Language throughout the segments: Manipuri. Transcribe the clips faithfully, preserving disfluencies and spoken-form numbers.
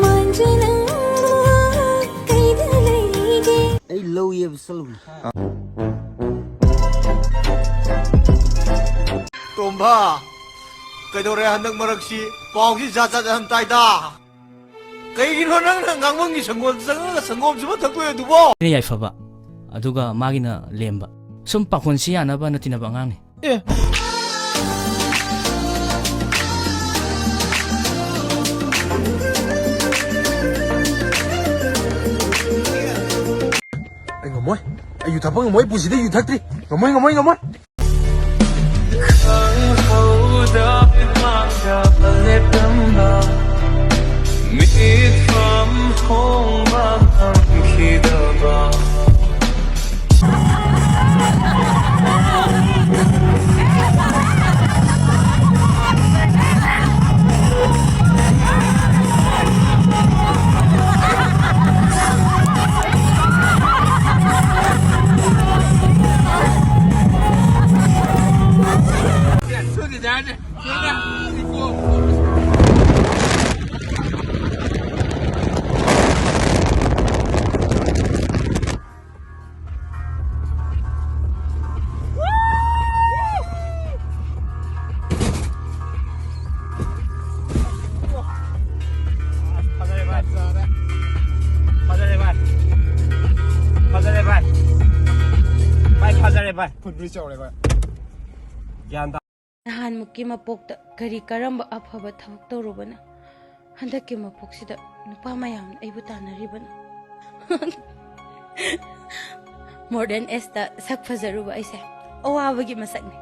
ꯃꯥꯟꯖꯅ ꯀꯩꯗ ꯂꯩꯒꯦ? ꯑꯩ ꯂꯧ ꯌꯩꯕ ꯆꯠꯂꯨꯕꯅꯦ꯫ ꯇꯣꯝꯕ, ꯀꯩꯗꯧꯔꯦ ꯍꯟꯗꯛ ꯃꯔꯛꯁꯤ? ꯄꯥꯎꯁꯤ ꯖꯥꯠ ꯖꯥꯠ ꯌꯥꯝ ꯇꯥꯏꯗ꯫ ꯀꯩꯒꯤꯅꯣ ꯅꯪꯅ ꯉꯥꯡꯐꯝꯒꯤ ꯁꯪꯒꯣꯝ ꯆꯪꯉꯒ ꯁꯪꯒꯣꯝꯁꯤꯃ ꯊꯛꯇꯣꯏ ꯑꯗꯨꯕꯣ? ꯑꯩꯅ ꯌꯥꯏꯐꯕ, ꯑꯗꯨꯒ ꯃꯥꯒꯤꯅ ꯂꯦꯝꯕ꯫ ꯁꯨꯝ ꯄꯥꯈꯣꯟ ꯁꯤ ꯌꯥꯅꯕꯅ ꯇꯤꯟꯅꯕ ꯑꯉꯥꯡꯅꯤ꯫ ꯑꯦ꯫ ꯑꯩ ꯉꯝꯃꯣꯏ꯫ ꯑꯩ ꯌꯨ ꯊꯛꯄ ꯉꯝꯃꯣꯏ꯫ ꯑꯩ ꯄꯨꯟꯁꯤꯗ ꯌꯨ ꯊꯛꯇ꯭ꯔꯤ꯫ ꯉꯝꯃꯣꯏ, ꯉꯝꯃꯣꯏ, ꯉꯝꯃꯣꯏ꯫ ꯈꯪꯍꯧꯗ ꯃꯤꯠꯃꯥꯡꯗ ꯂꯦꯞꯂꯝꯕ, ꯃꯤꯠꯐꯝ ꯍꯣꯡꯕ ꯉꯝꯈꯤꯗꯕ꯫ ꯐꯖꯔꯦ ꯚꯥꯏ꯫ ꯐꯖꯔꯦ ꯚꯥꯏ꯫ ꯐꯖꯔꯦ ꯚꯥꯏ꯫ ꯚꯥꯏ, ꯐꯖꯔꯦ ꯚꯥꯏ꯫ ꯐꯨꯠꯕꯣꯜ ꯆꯥꯎꯔꯦ ꯚꯥꯏ꯫ ꯒ꯭ꯌꯥꯟ ꯇꯥ- ꯅꯍꯥꯟꯃꯨꯛꯀꯤ ꯃꯄꯣꯛꯇ ꯀꯔꯤ ꯀꯔꯝꯕ ꯑꯐꯕ ꯊꯕꯛ ꯇꯧꯔꯨꯕꯅ ꯍꯟꯗꯛꯀꯤ ꯃꯄꯣꯛꯁꯤꯗ ꯅꯨꯄꯥ ꯃꯌꯥꯝꯅ ꯑꯩꯕꯨ ꯇꯥꯟꯅꯔꯤꯕꯅꯣ? ꯃꯣꯗꯔꯟ ꯑꯦꯖꯇ ꯁꯛ ꯐꯖꯔꯨꯕ ꯑꯩꯁꯦ ꯑꯋꯥꯕꯒꯤ ꯃꯁꯛꯅꯤ꯫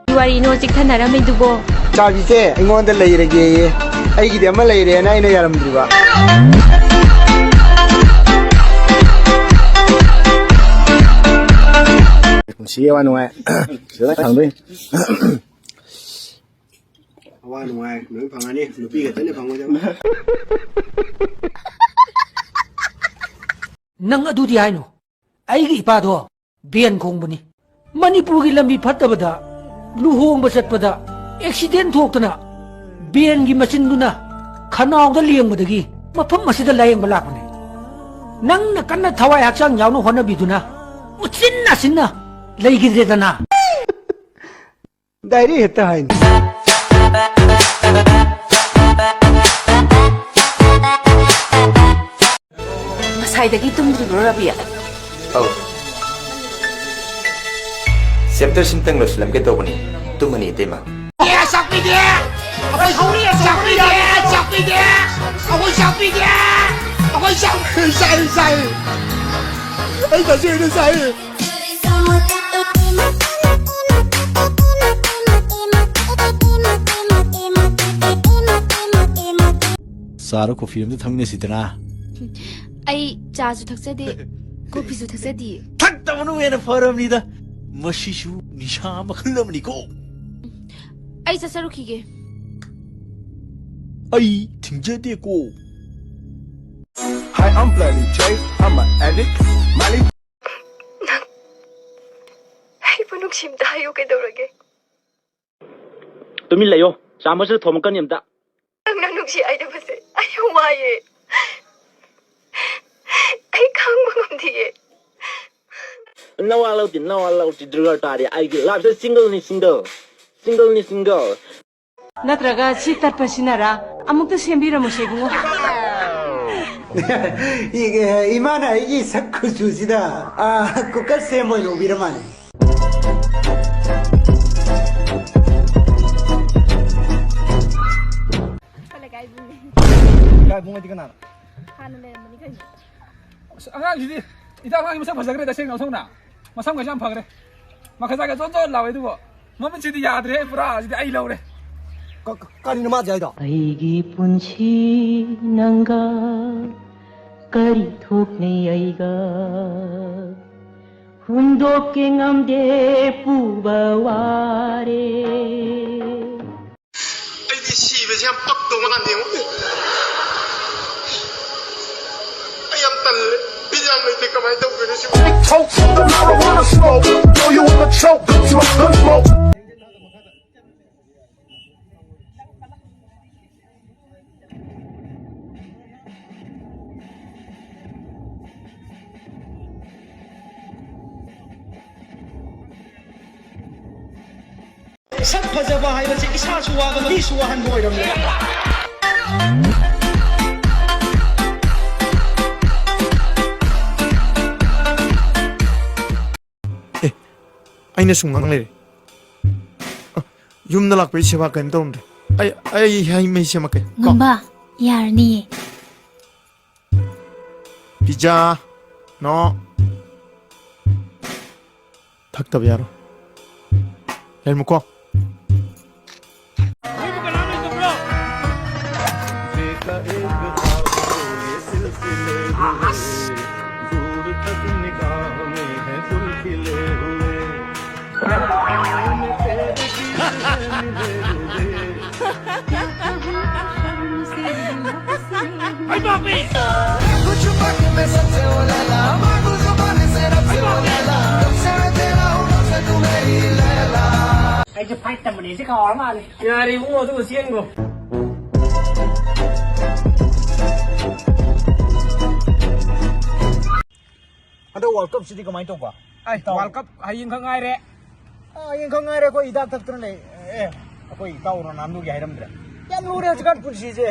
ꯀꯔꯤ ꯋꯥꯔꯤꯅꯣ ꯆꯤꯛꯊꯅꯔꯝꯃꯤꯗꯨꯕꯣ? ꯆꯥꯕꯤꯁꯦ ꯑꯩꯉꯣꯟꯗ ꯂꯩꯔꯒꯦꯌꯦ꯫ ꯑꯩꯒꯤꯗꯤ ꯑꯃ ꯂꯩꯔꯦꯅ ꯑꯩꯅ ꯌꯥꯔꯝꯗ꯭ꯔꯤꯕ꯫ ꯄꯨꯟꯁꯤꯒꯤ ꯑꯋꯥ ꯅꯨꯡꯉꯥꯏ꯫ ꯁꯤꯗ ꯈꯪꯗꯣꯏꯅꯤ꯫ ꯑꯋꯥ ꯅꯨꯡꯉꯥꯏ ꯂꯣꯏ ꯐꯪꯉꯅꯤ, ꯅꯨꯄꯤ ꯈꯛꯇꯅꯤ ꯐꯪꯉꯣꯏꯗꯕ꯫ ꯅꯪ ꯑꯗꯨꯗꯤ ꯍꯥꯏꯅꯨ꯫ ꯑꯩꯒꯤ ꯏꯄꯥꯗꯣ ꯕꯦꯟ ꯈꯣꯡꯕꯅꯤ꯫ ꯃꯅꯤꯄꯨꯔꯒꯤ ꯂꯝꯕꯤ ꯐꯠꯇꯕꯗ ꯂꯨꯍꯣꯡꯕ ꯆꯠꯄꯗ ꯑꯦꯛꯁꯤꯗꯦꯟ ꯊꯣꯛꯇꯅ ꯕꯦꯟꯒꯤ ꯃꯆꯤꯟꯗꯨꯅ ꯈꯅꯥꯎꯗ ꯂꯦꯡꯕꯗꯒꯤ ꯃꯐꯝ ꯑꯁꯤꯗ ꯂꯥꯌꯦꯡꯕ ꯂꯥꯛꯄꯅꯤ꯫ ꯅꯪꯅ ꯀꯟꯅ ꯊꯋꯥꯏ ꯍꯛꯆꯥꯡ ꯌꯥꯎꯅ ꯍꯣꯠꯅꯕꯤꯗꯨꯅ ꯎꯆꯤꯟ ꯅꯥꯆꯤꯟꯅ ꯂꯩꯈꯤꯗ꯭ꯔꯦꯗꯅ꯫ ꯗꯥꯏꯔꯦꯛ ꯍꯦꯛꯇ ꯍꯥꯏꯅꯤ꯫ ꯉꯁꯥꯏꯗꯒꯤ ꯇꯨꯝꯗ꯭ꯔꯤꯕ꯭ꯔꯣ, ꯔꯕꯤꯌꯥ? ꯑꯧ꯫ ꯆꯦꯞꯇꯔ ꯁꯤꯝꯇꯪ ꯂꯣꯏꯁꯤꯜꯂꯝꯒꯦ ꯇꯧꯕꯅꯤ꯫ ꯇꯨꯝꯃꯅꯤ, ꯏꯇꯩꯃ꯫ ꯆꯥꯛꯄꯤꯗꯦ! ꯑꯩꯈꯣꯏ ꯆꯥꯛꯄꯤꯗꯦ! ꯆꯥꯛꯄꯤꯗꯦ! ꯑꯩꯈꯣꯏ ꯆꯥꯛꯄꯤꯗꯦ! ꯑꯩꯈꯣꯏ ꯆꯥꯛ-, ꯆꯥꯏ, ꯆꯥꯏ! ꯑꯩ ꯇꯁꯦꯡꯅ ꯆꯥꯏ! ꯆꯥꯔ ꯀꯣꯐꯤ ꯑꯝꯇ ꯊꯛꯃꯤꯟꯅꯁꯤꯗꯅ꯫ ꯑꯩ ꯆꯥꯁꯨ ꯊꯛꯆꯗꯦ, ꯀꯣꯐꯤꯁꯨ ꯊꯛꯆꯗꯤꯌꯦ꯫ ꯊꯛꯇꯕꯅ ꯍꯦꯟꯅ ꯐꯔꯕꯅꯤꯗ꯫ ꯃꯁꯤꯁꯨ ꯅꯤꯁꯥ ꯃꯈꯜ ꯑꯃꯅꯤꯀꯣ꯫ ꯑꯩ ꯆꯠꯆꯔꯨꯈꯤꯒꯦ꯫ ꯑꯩ ꯊꯤꯡꯖꯗꯦꯀꯣ꯫ Hi, I'm Bloody J. I'm an addict. Molly. ꯅꯪ ꯑꯩꯕꯨ ꯅꯨꯡꯁꯤ ꯑꯝꯇ ꯍꯥꯏꯌꯨ, ꯀꯩꯗꯧꯔꯒꯦ? ꯇꯨꯃꯤꯟ ꯂꯩꯌꯣ, ꯆꯥꯃꯁꯅ ꯊꯣꯝꯃꯛꯀꯅꯤ ꯑꯝꯇ꯫ ꯅꯪꯅ ꯅꯨꯡꯁꯤ ꯍꯥꯏꯗꯕꯁꯦ ꯑꯩ ꯌꯥꯝ ꯋꯥꯏꯌꯦ꯫ ꯑꯩ ꯈꯥꯡꯕ ꯉꯝꯗꯤꯌꯦ꯫ ꯅꯋꯥ ꯂꯧꯗꯦ, ꯅꯋꯥ ꯂꯧꯗꯦ, ꯗꯔꯀꯥꯔ ꯇꯥꯗꯦ꯫ ꯑꯩꯒꯤ ꯂꯥꯏꯐꯁꯦ ꯁꯤꯡꯒꯜꯅꯤ, ꯁꯤꯡꯒꯜ꯫ ꯁꯤꯡꯒꯜꯅꯤ, ꯁꯤꯡꯒꯜ꯫ ꯅꯠꯇ꯭ꯔꯒ ꯁꯤ ꯇꯠꯄ ꯁꯤꯅꯔꯥ? ꯑꯃꯨꯛꯇ ꯁꯦꯝꯕꯤꯔꯝꯃꯨꯁꯦ, ꯏꯕꯨꯡꯉꯣ꯫ ꯏꯃꯥꯅ ꯑꯩꯒꯤ ꯁꯛ ꯀꯨꯆꯨꯁꯤꯗ, ꯑꯥ, ꯀꯨꯀꯔ ꯁꯦꯝꯕ ꯑꯣꯏꯅ ꯎꯕꯤꯔ ꯃꯥꯜꯂꯦ꯫ ꯑꯩꯈꯣꯏ ꯂꯩꯀꯥꯏ ꯏꯕꯨꯡꯅꯦ꯫ ꯂꯩꯀꯥꯏ ꯏꯕꯨꯡ ꯍꯥꯏꯗꯤ ꯀꯅꯥꯅꯣ? ꯍꯥꯟꯅ ꯂꯩꯔꯝꯕꯅꯤ ꯀꯩꯅꯣ꯫ ꯑꯁ, ꯑꯉꯥꯡꯁꯤꯗꯤ ꯏꯇꯥ, ꯑꯉꯥꯡꯁꯤ ꯃꯁꯛ ꯐꯖꯈ꯭ꯔꯦ, ꯇꯁꯦꯡꯅ ꯑꯣꯟꯊꯣꯛꯅ꯫ ꯃꯁꯝꯒꯁꯨ ꯌꯥꯝ ꯐꯈ꯭ꯔꯦ꯫ ꯃꯈꯖꯥꯏꯒ ꯖꯣꯟ ꯖꯣꯟ ꯂꯥꯎꯋꯦ, ꯑꯗꯨꯕꯨ ꯃꯃꯤꯠꯁꯤꯗꯤ ꯌꯥꯗ꯭ꯔꯦ, ꯄꯨꯔꯥ ꯁꯤꯗꯤ ꯑꯩ ꯂꯧꯔꯦ꯫ ꯀ-, ꯀ-, ꯀꯔꯤꯅꯣ ꯃꯥ ꯍꯥꯏꯁꯦ ꯍꯥꯏꯗꯣ? ꯑꯩꯒꯤ ꯄꯨꯟꯁꯤ ꯅꯪꯒ ꯀꯔꯤ ꯊꯣꯛꯅꯩ ꯑꯩꯒ? ꯍꯨꯟꯗꯣꯛꯀꯦ ꯉꯝꯗꯦ ꯄꯨꯕ ꯋꯥꯔꯦ꯫ ꯑꯩꯗꯤ ꯁꯤꯕꯁꯦ ꯌꯥꯝ ꯄꯛꯇꯧ ꯃꯥꯟꯗꯦꯉꯣ꯫ ꯑꯩ ꯌꯥꯝ ꯇꯜꯂꯦ꯫ ꯕꯤꯠ ꯌꯥꯝ ꯂꯩꯇꯦ꯫ ꯀꯃꯥꯏꯅ ꯇꯧꯗꯣꯏꯅꯣ ꯁꯤꯕꯨ? Toast to the marijuana smoke. Throw you in the choke. Smoke, good smoke. ꯁꯛ ꯐꯖꯕ ꯍꯥꯏꯕꯁꯤ ꯏꯁꯥꯁꯨ ꯋꯥꯕ, ꯃꯤꯁꯨ ꯋꯥꯍꯟꯕ ꯑꯣꯏꯔꯝꯂꯦ꯫ ꯑꯦ, ꯑꯩꯅ ꯁꯨꯝ ꯉꯥꯡ ꯂꯩꯔꯦ꯫ ꯑ, ꯌꯨꯝꯗ ꯂꯥꯛꯄꯩ ꯁꯦꯕꯥ ꯀꯩꯝ ꯇꯧꯔꯝꯗ꯭ꯔꯦ꯫ ꯑꯩ, ꯑꯩ ꯍꯩ ꯃꯍꯤ ꯁꯦꯝꯃꯛꯀꯦ ꯀꯣ꯫ ꯉꯝꯕ, ꯌꯥꯔꯅꯤꯌꯦ꯫ ꯄꯤꯖꯥ, ꯅꯣ꯫ ꯊꯛꯇꯕ ꯌꯥꯔꯣꯏ꯫ ꯂꯩꯔꯝꯃꯨꯀꯣ꯫ ꯑꯩꯁꯦ ꯐꯥꯏꯠ ꯇꯝꯕꯅꯦ, ꯁꯤ ꯀꯥꯎꯔ ꯃꯥꯜꯂꯦ꯫ ꯌꯥꯔꯦ ꯏꯕꯨꯡꯉꯣ, ꯑꯗꯨꯒ ꯆꯦꯟꯈ꯭ꯔꯣ꯫ ꯍꯟꯗꯛ ꯋꯥꯔꯜ ꯀꯞꯁꯤꯗꯤ ꯀꯃꯥꯏꯅ ꯇꯧꯕ? ꯑꯩ ꯏꯇꯥꯎ꯫ ꯋꯥꯔꯜ ꯀꯞ ꯍꯌꯦꯡꯈꯛ ꯉꯥꯏꯔꯦ꯫ ꯑꯥ, ꯍꯌꯦꯡꯈꯛ ꯉꯥꯏꯔꯦ ꯑꯩꯈꯣꯏ ꯍꯤꯗꯥꯛ ꯊꯛꯇꯅ ꯂꯩ꯫ ꯑꯦ, ꯑꯩꯈꯣꯏ ꯏꯇꯥꯎ ꯔꯣꯅꯥꯜꯗꯣꯒꯤ ꯍꯥꯏꯔꯝꯗ꯭ꯔꯦ꯫ ꯌꯥꯝ ꯂꯨꯔꯦ ꯍꯧꯖꯤꯛꯀꯥꯟ ꯄꯨꯟꯁꯤꯁꯦ꯫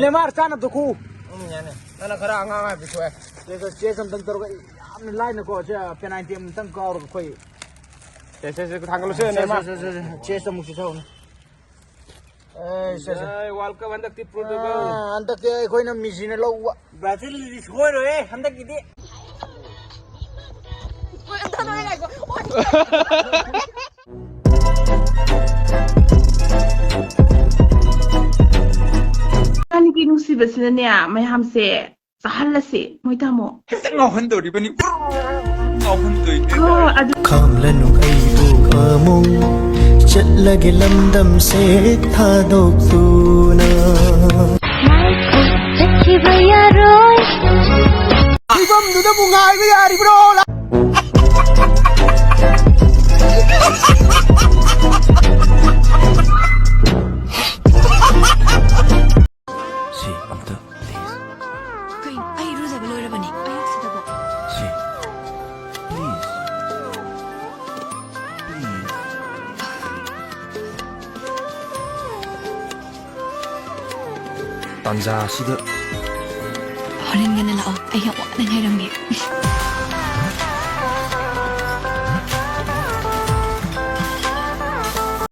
ꯅꯦꯃꯥꯔ ꯆꯥꯅꯕꯗꯣ ꯈꯨ꯫ ꯎꯝ, ꯌꯥꯅꯤ꯫ ꯅꯪꯅ ꯈꯔ ꯑꯉꯥꯡ ꯍꯥꯏꯕꯗꯤ ꯊꯣꯛꯑꯦ꯫ ꯆꯦꯁ, ꯆꯦꯁ ꯑꯝꯇꯪ ꯇꯧꯔꯒ ꯌꯥꯝꯅ ꯂꯥꯏꯅꯀꯣ, ꯁꯦ, ꯄꯦꯅꯥꯜꯇꯤ ꯑꯃꯇꯪ ꯀꯥꯎꯔꯒ ꯑꯩꯈꯣꯏ ꯁꯦ, ꯁꯦ, ꯁꯦ, ꯊꯥꯡꯒꯠꯂꯨꯁꯦ, ꯁꯦ, ꯅꯦꯃꯥꯔ꯫ ꯁꯦ, ꯁꯦ, ꯁꯦ, ꯁꯦ꯫ ꯆꯦꯁ ꯑꯃꯨꯛ ꯆꯤꯊꯍꯧꯅꯤ꯫ ꯑꯦ, ꯁꯦ, ꯁꯦ꯫ ꯑꯦ, ꯋꯥꯔꯜ ꯀꯞ ꯍꯟꯗꯛꯇꯤ ꯄꯣꯔꯇꯨꯒꯜ꯫ ꯑꯥ, ꯍꯟꯗꯛꯇꯤ ꯑꯩꯈꯣꯏꯅ ꯃꯤꯁꯤꯅ ꯂꯧꯕ꯫ ꯕ꯭ꯔꯥꯖꯤꯜꯗꯤ ꯁꯣꯏꯔꯣꯏꯍꯦ ꯍꯟꯗꯛꯀꯤꯗꯤ꯫ ꯏꯆꯥꯅꯨꯄꯤ ꯅꯨꯡꯁꯤꯕꯁꯤꯅꯅꯦ, ꯃꯌꯥꯝꯁꯦ ꯆꯥꯍꯜꯂꯁꯦ, ꯃꯣꯏ ꯇꯥꯃꯣ꯫ ꯍꯦꯛꯇ ꯉꯥꯎꯍꯟꯗꯣꯔꯤꯕꯅꯤ꯫ ꯉꯥꯎꯍꯟꯗꯣꯏꯅꯤ꯫ ꯑꯣ, ꯑꯗꯨ ꯈꯥꯝꯂꯅꯨ ꯑꯩꯕꯨ ꯑꯃꯨꯛ, ꯆꯠꯂꯒꯦ ꯂꯝꯗꯝꯁꯦ ꯊꯥꯗꯣꯛꯇꯨꯅ꯫ ꯆꯠꯈꯤꯕ ꯌꯥꯔꯣꯏ꯫ ꯐꯤꯕꯝꯗꯨꯗꯕꯨ ꯉꯥꯏꯕ ꯌꯥꯔꯤꯕ꯭ꯔꯣ? ꯁꯤ ꯑꯝꯇ, please꯫ ꯀꯩꯅꯣ? ꯑꯩ ꯏꯔꯨꯖꯕ ꯂꯣꯏꯔꯕꯅꯤ꯫ ꯑꯌꯨꯛꯁꯤꯗꯕꯣ? ꯁꯤ, please꯫ Please꯫ ꯇꯥꯟꯖꯥ ꯑꯁꯤꯗ꯫ ꯍꯣꯔꯦꯟ ꯉꯟꯅ ꯂꯥꯛꯑꯣ, ꯑꯩ ꯌꯥꯝ ꯋꯥꯅ ꯉꯥꯏꯔꯝꯒꯦ꯫